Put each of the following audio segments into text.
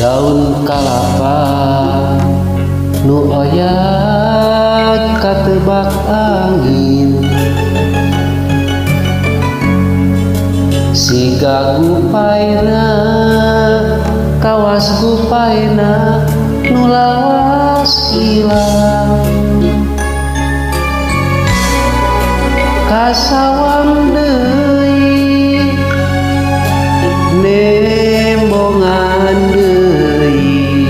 Daun kalapa nu oyag katebak angin, siga gupaina kawas gupaina nu lawas ilang. Kasawang deui nembongan deui,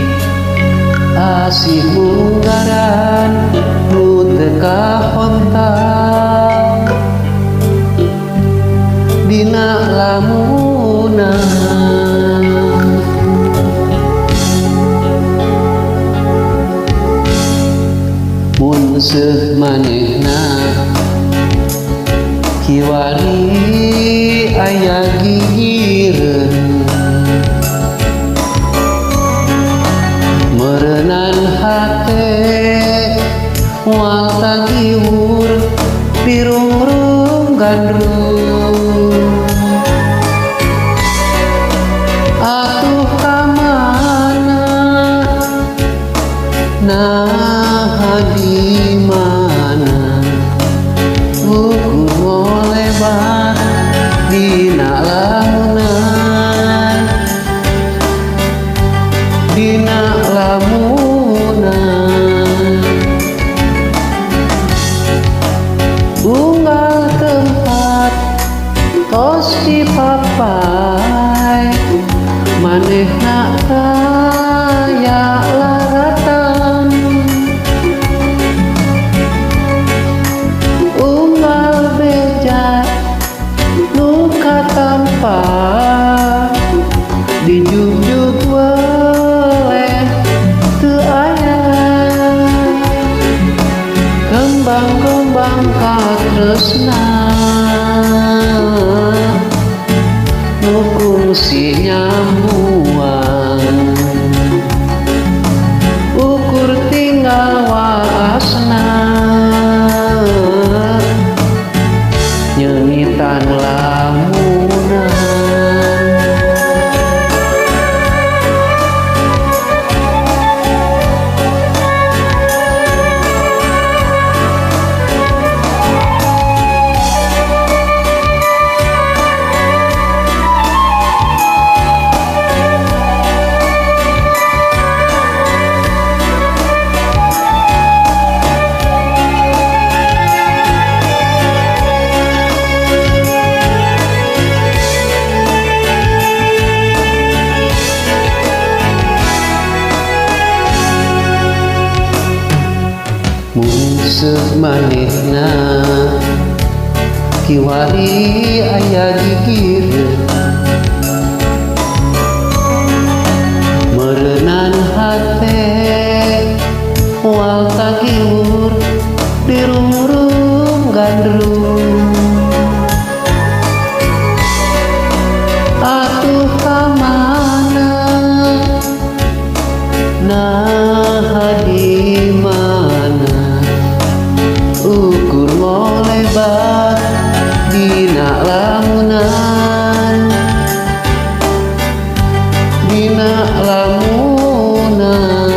asih munggaran nu teu kahontal dina lamunan. Mun seuh manehna kiwari aya gigireun, meureunan hate moal tagiwur dirungrung gandrung. Atuh ka mana naha di mana ukur ngolebar dina lamunan, dina lamunan. Unggal tempat tos dipapai manehna kaya laratan. Unggal beja nu katampa dijugjug weleh teu aya. Kembang-kembang katresna nu kungsi nyambuan, ukur tinggal waasna nyeungitan lamunan. Mun seuh manehna kiwari aya gigireun, meureunan hate moal tagiwur dirungrung gandrung. Atuh ka mana naha di mana ukur ngolebar dina lamunan, dina lamunan.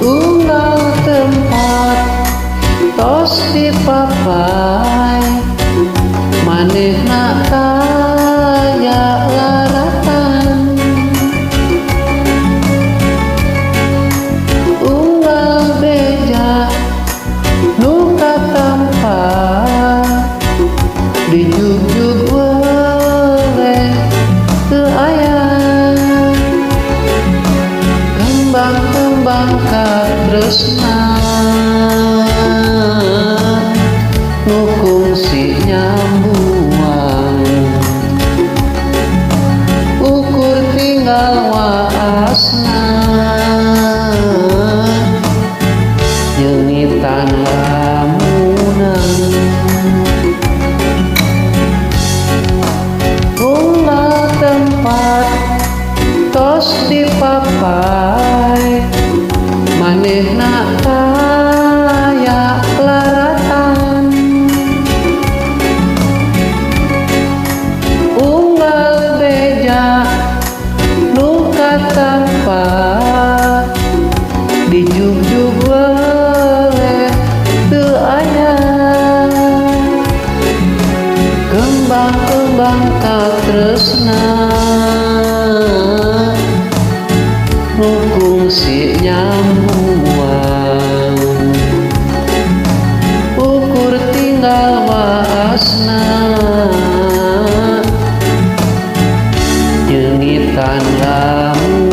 Unggal tempat tos dipapai manehna kaya laratan. Unggal beja nu katampa dijugjug weleh teu waasna, nu kungsi nyambuang. Ukur tinggal waasna, nyeungitan lamun.